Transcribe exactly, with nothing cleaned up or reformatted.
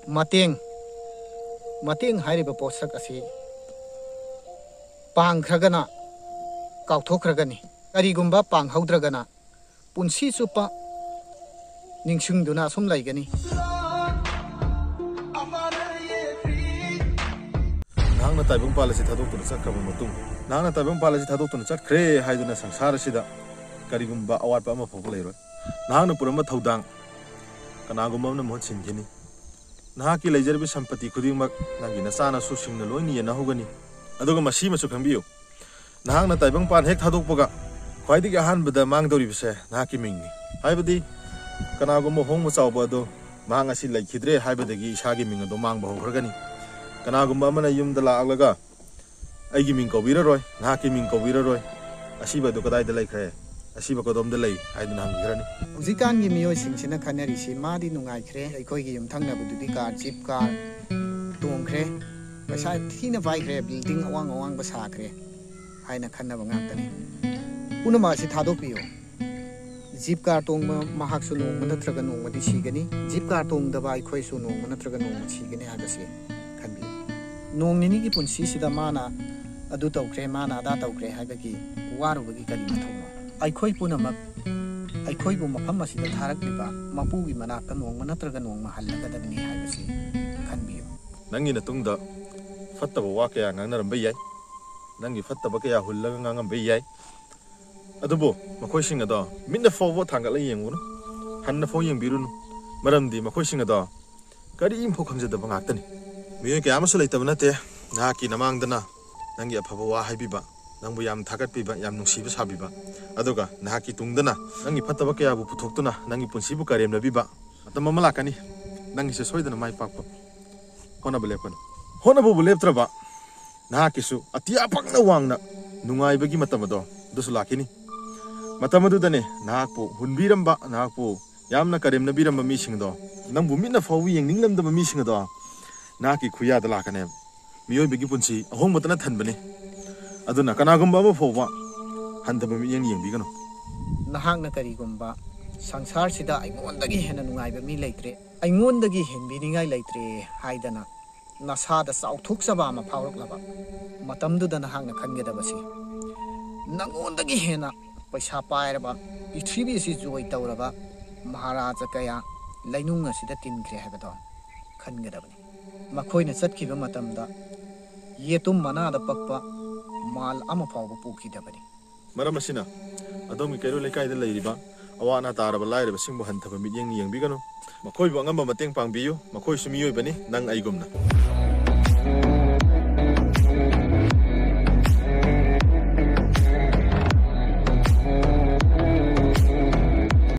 ꯃꯇꯦꯡ꯫ ꯃꯇꯦꯡ ꯍꯥꯏꯔꯤꯕ ꯄꯣꯠꯁꯛ ꯑꯁꯤ ꯄꯥꯡꯈ꯭ꯔꯒꯅ ꯀꯥꯎꯊꯣꯛꯈ꯭ꯔꯒꯅꯤ꯫ ꯀꯔꯤꯒꯨꯝꯕ ꯄꯥꯡꯍꯧꯗ꯭ꯔꯒꯅ ꯄꯨꯟꯁꯤ ꯆꯨꯞꯄ ꯅꯤꯡꯁꯤꯡꯗꯨꯅ ꯑꯁꯨꯝ ꯂꯩꯒꯅꯤ꯫ ꯅꯍꯥꯛꯅ ꯇꯥꯏꯕꯪꯄꯥꯜ ꯑꯁꯤ ꯊꯥꯗꯣꯛꯇꯨꯅ ꯆꯠꯈ꯭ꯔꯕ ꯃꯇꯨꯡ, ꯅꯍꯥꯛꯅ ꯇꯥꯏꯕꯪꯄꯥꯜ ꯑꯁꯤ ꯊꯥꯗꯣꯛꯇꯨꯅ ꯆꯠꯈ꯭ꯔꯦ ꯍꯥꯏꯗꯨꯅ ꯁꯪꯁꯥꯔ ꯑꯁꯤꯗ ꯀꯔꯤꯒꯨꯝꯕ ꯑꯋꯥꯠꯄ ꯑꯃ ꯐꯥꯎꯕ ꯂꯩꯔꯣꯏ꯫ ꯅꯍꯥꯛꯅ ꯄꯨꯔꯝꯕ ꯊꯧꯗꯥꯡ ꯀꯅꯥꯒꯨꯝꯕ ꯑꯃꯅ ꯃꯍꯨꯠ ꯁꯤꯟꯈꯤꯅꯤ꯫ ꯅꯍꯥꯛꯀꯤ ꯂꯩꯖꯔꯤꯕ ꯁꯝꯄꯇꯤ ꯈꯨꯗꯤꯡꯃꯛ ꯅꯪꯒꯤ ꯅꯆꯥꯅꯁꯨꯁꯤꯡꯅ ꯂꯣꯏꯅ ꯌꯦꯟꯅꯍꯧꯒꯅꯤ꯫ ꯑꯗꯨꯒ ꯃꯁꯤꯃꯁꯨ ꯈꯪꯕꯤꯌꯨ, ꯅꯍꯥꯛꯅ ꯇꯥꯏꯕꯪꯄꯥꯟ ꯍꯦꯛ ꯊꯥꯗꯣꯛꯄꯒ ꯈ꯭ꯋꯥꯏꯗꯒꯤ ꯑꯍꯥꯟꯕꯗ ꯃꯥꯡꯗꯧꯔꯤꯕꯁꯦ ꯅꯍꯥꯛꯀꯤ ꯃꯤꯡꯅꯤ꯫ ꯍꯥꯏꯕꯗꯤ ꯀꯅꯥꯒꯨꯝꯕ ꯑꯍꯣꯡꯕ ꯆꯥꯎꯕ ꯑꯗꯣ ꯃꯍꯥꯛ ꯉꯁꯤ ꯂꯩꯈꯤꯗ꯭ꯔꯦ ꯍꯥꯏꯕꯗꯒꯤ ꯏꯁꯥꯒꯤ ꯃꯤꯡ ꯑꯗꯣ ꯃꯥꯡꯕ ꯍꯧꯈ꯭ꯔꯒꯅꯤ꯫ ꯀꯅꯥꯒꯨꯝꯕ ꯑꯃꯅ ꯌꯨꯝꯗ ꯂꯥꯛꯂꯒ "ꯑꯩꯒꯤ ꯃꯤꯡ ꯀꯧꯕꯤꯔꯔꯣꯏ, ꯅꯍꯥꯛꯀꯤ ꯃꯤꯡ ꯀꯧꯕꯤꯔꯔꯣꯏ, ꯑꯁꯤꯕ ꯑꯗꯨ ꯀꯗꯥꯏꯗ ꯂꯩꯈ꯭ꯔꯦ? ꯑꯁꯤꯕ ꯀꯗꯣꯝꯗ ꯂꯩ?" ꯍꯥꯏꯗꯨꯅ ꯍꯪꯕꯤꯈ꯭ꯔꯅꯤ꯫ ꯍꯧꯖꯤꯛꯀꯥꯟꯒꯤ ꯃꯤꯑꯣꯏꯁꯤꯡꯁꯤꯅ ꯈꯟꯅꯔꯤꯁꯤ, ꯃꯥꯗꯤ ꯅꯨꯡꯉꯥꯏꯈ꯭ꯔꯦ, ꯑꯩꯈꯣꯏꯒꯤ ꯌꯨꯝꯊꯪꯅꯕꯗꯨꯗꯤ ꯀꯥꯔ, ꯖꯤꯞ ꯀꯥꯔ ꯇꯣꯡꯈ꯭ꯔꯦ, ꯄꯩꯁꯥ ꯊꯤꯅ ꯄꯥꯏꯈ꯭ꯔꯦ, ꯕꯤꯜꯗꯤꯡ ꯑꯋꯥꯡ ꯑꯋꯥꯡꯕ ꯁꯥꯈ꯭ꯔꯦ ꯍꯥꯏꯅ ꯈꯟꯅꯕ ꯉꯥꯛꯇꯅꯤ꯫ ꯄꯨꯝꯅꯃꯛ ꯑꯁꯤ ꯊꯥꯗꯣꯛꯄꯤꯌꯨ꯫ ꯖꯤꯞ ꯀꯥꯔ ꯇꯣꯡꯕ ꯃꯍꯥꯛꯁꯨ ꯅꯣꯡꯃ ꯅꯠꯇ꯭ꯔꯒ ꯅꯣꯡꯃꯗꯤ ꯁꯤꯒꯅꯤ꯫ ꯖꯤꯞ ꯀꯥꯔ ꯇꯣꯡꯗꯕ ꯑꯩꯈꯣꯏꯁꯨ ꯅꯣꯡꯃ ꯅꯠꯇ꯭ꯔꯒ ꯅꯣꯡꯃ ꯁꯤꯒꯅꯤ ꯍꯥꯏꯕꯁꯤ ꯈꯟꯕꯤꯌꯨ꯫ ꯅꯣꯡ ꯅꯤꯅꯤꯒꯤ ꯄꯨꯟꯁꯤꯁꯤꯗ ꯃꯥꯅ ꯑꯗꯨ ꯇꯧꯈ꯭ꯔꯦ, ꯃꯥꯅ ꯑꯗꯥ ꯇꯧꯈ꯭ꯔꯦ ꯍꯥꯏꯕꯒꯤ ꯋꯥꯔꯨꯕꯒꯤ ꯀꯔꯤ ꯃꯊꯧꯅꯣ? ꯑꯩꯈꯣꯏ ꯄꯨꯝꯅꯃꯛ ꯑꯩꯈꯣꯏꯕꯨ ꯃꯐꯝ ꯑꯁꯤꯗ ꯊꯥꯔꯛꯂꯤꯕ ꯃꯄꯨꯒꯤ ꯃꯅꯥꯛꯇ ꯅꯣꯡꯃ ꯅꯠꯇ꯭ꯔꯒ ꯅꯣꯡꯃ ꯍꯜꯂꯒꯗꯕꯅꯤ ꯍꯥꯏꯕꯁꯤ ꯈꯟꯕꯤꯌꯨ꯫ ꯅꯪꯒꯤ ꯅꯇꯨꯡꯗ ꯐꯠꯇꯕ ꯋꯥ ꯀꯌꯥ ꯉꯥꯡꯅꯔꯝꯕ ꯌꯥꯏ, ꯅꯪꯒꯤ ꯐꯠꯇꯕ ꯀꯌꯥ ꯍꯨꯜꯂꯒ ꯉꯥꯡꯉꯝꯕ ꯌꯥꯏ꯫ ꯑꯗꯨꯕꯨ ꯃꯈꯣꯏꯁꯤꯡ ꯑꯗꯣ ꯃꯤꯠꯅ ꯐꯥꯎꯕ ꯊꯥꯡꯒꯠꯂ ꯌꯦꯡꯉꯨꯅꯨ, ꯍꯟꯅ ꯐꯥꯎ ꯌꯦꯡꯕꯤꯔꯨꯅꯨ꯫ ꯃꯔꯝꯗꯤ ꯃꯈꯣꯏꯁꯤꯡ ꯑꯗꯣ ꯀꯔꯤꯝꯐꯥꯎ ꯈꯪꯖꯗꯕ ꯉꯥꯛꯇꯅꯤ꯫ ꯃꯤꯑꯣꯏ ꯀꯌꯥ ꯑꯃꯁꯨ ꯂꯩꯇꯕ ꯅꯠꯇꯦ ꯅꯍꯥꯛꯀꯤ ꯅꯃꯥꯡꯗꯅ ꯅꯪꯒꯤ ꯑꯐꯕ ꯋꯥ ꯍꯥꯏꯕꯤꯕ, ꯅꯪꯕꯨ ꯌꯥꯝ ꯊꯥꯒꯠꯄꯤꯕ, ꯌꯥꯝ ꯅꯨꯡꯁꯤꯕ ꯁꯥꯕꯤꯕ, ꯑꯗꯨꯒ ꯅꯍꯥꯛꯀꯤ ꯇꯨꯡꯗꯅ ꯅꯪꯒꯤ ꯐꯠꯇꯕ ꯀꯌꯥꯕꯨ ꯄꯨꯊꯣꯛꯇꯨꯅ ꯅꯪꯒꯤ ꯄꯨꯟꯁꯤꯕꯨ ꯀꯔꯦꯝꯅꯕꯤꯕ꯫ ꯃꯇꯝ ꯑꯃ ꯂꯥꯛꯀꯅꯤ, ꯅꯪꯒꯤꯁꯦ ꯁꯣꯏꯗꯅ ꯃꯥꯏ ꯄꯥꯛꯄ ꯍꯣꯠꯅꯕ ꯂꯦꯞꯀꯅꯤ꯫ ꯍꯣꯠꯅꯕꯕꯨ ꯂꯦꯞꯇ꯭ꯔꯕ ꯅꯍꯥꯛꯀꯤꯁꯨ ꯑꯇꯤꯌꯥ ꯄꯥꯛꯅ ꯋꯥꯡꯅ ꯅꯨꯡꯉꯥꯏꯕꯒꯤ ꯃꯇꯝ ꯑꯗꯣ ꯑꯗꯨꯁꯨ ꯂꯥꯛꯈꯤꯅꯤ꯫ ꯃꯇꯝ ꯑꯗꯨꯗꯅꯦ ꯅꯍꯥꯛꯄꯨ ꯍꯨꯟꯕꯤꯔꯝꯕ, ꯅꯍꯥꯛꯄꯨ ꯌꯥꯝꯅ ꯀꯔꯦꯝꯅꯕꯤꯔꯝꯕ ꯃꯤꯁꯤꯡ ꯑꯗꯣ, ꯅꯪꯕꯨ ꯃꯤꯠꯅ ꯐꯥꯎꯕ ꯌꯦꯡꯅꯤꯡꯂꯝꯗꯕ ꯃꯤꯁꯤꯡ ꯑꯗꯣ ꯅꯍꯥꯛꯀꯤ ꯈꯨꯌꯥꯗ ꯂꯥꯛꯀꯅꯦꯕ꯫ ꯃꯤꯑꯣꯏꯕꯒꯤ ꯄꯨꯟꯁꯤ ꯑꯍꯣꯡꯕꯇꯅ ꯊꯟꯕꯅꯤ꯫ ꯑꯗꯨꯅ ꯀꯅꯥꯒꯨꯝꯕ ꯑꯃ ꯐꯥꯎꯕ ꯍꯟꯊꯕ ꯃꯤꯠꯌꯦꯡ ꯌꯦꯡꯕꯤꯒꯅꯨ꯫ ꯅꯍꯥꯛꯅ ꯀꯔꯤꯒꯨꯝꯕ "ꯁꯪꯁꯥꯔꯁꯤꯗ ꯑꯩꯉꯣꯟꯗꯒꯤ ꯍꯦꯟꯅ ꯅꯨꯡꯉꯥꯏꯕ ꯃꯤ ꯂꯩꯇ꯭ꯔꯦ, ꯑꯩꯉꯣꯟꯗꯒꯤ ꯍꯦꯟꯕꯤꯅꯤꯡꯉꯥꯏ ꯂꯩꯇ꯭ꯔꯦ" ꯍꯥꯏꯗꯅ ꯅꯁꯥꯗ ꯆꯥꯎꯊꯣꯛꯆꯕ ꯑꯃ ꯐꯥꯎꯔꯛꯂꯕ ꯃꯇꯝꯗꯨꯗ ꯅꯍꯥꯛꯅ ꯈꯟꯒꯗꯕꯁꯤ, ꯅꯉꯣꯟꯗꯒꯤ ꯍꯦꯟꯅ ꯄꯩꯁꯥ ꯄꯥꯏꯔꯕ, ꯄ꯭ꯔꯤꯊꯤꯕꯤ ꯑꯁꯤ ꯖꯣꯏ ꯇꯧꯔꯕ ꯃꯍꯥꯔꯥꯖꯥ ꯀꯌꯥ ꯂꯩꯅꯨꯡ ꯑꯁꯤꯗ ꯇꯤꯟꯈ꯭ꯔꯦ ꯍꯥꯏꯕꯗꯣ ꯈꯟꯒꯗꯕꯅꯤ꯫ ꯃꯈꯣꯏꯅ ꯆꯠꯈꯤꯕ ꯃꯇꯝꯗ ꯌꯦꯇꯨꯝ ꯃꯅꯥꯗ ꯄꯛꯄ ꯃꯥꯜ ꯑꯃ ꯐꯥꯎꯕ ꯄꯨꯈꯤꯗꯕꯅꯤ꯫ ꯃꯔꯝ ꯑꯁꯤꯅ ꯑꯗꯣꯝꯒꯤ ꯀꯩꯔꯣꯜ ꯂꯩꯀꯥꯏꯗ ꯂꯩꯔꯤꯕ ꯑꯋꯥ ꯑꯅꯥ ꯇꯥꯔꯕ ꯂꯥꯏꯔꯕꯁꯤꯡꯕꯨ ꯍꯟꯊꯕ ꯃꯤꯠꯌꯦꯡꯅ ꯌꯦꯡꯕꯤꯒꯅꯨ꯫ ꯃꯈꯣꯏꯕꯨ ꯑꯉꯝꯕ ꯃꯇꯦꯡ ꯄꯥꯡꯕꯤꯌꯨ꯫ ꯃꯈꯣꯏꯁꯨ ꯃꯤꯑꯣꯏꯕꯅꯤ, ꯅꯪ ꯑꯩꯒꯨꯝꯅ꯫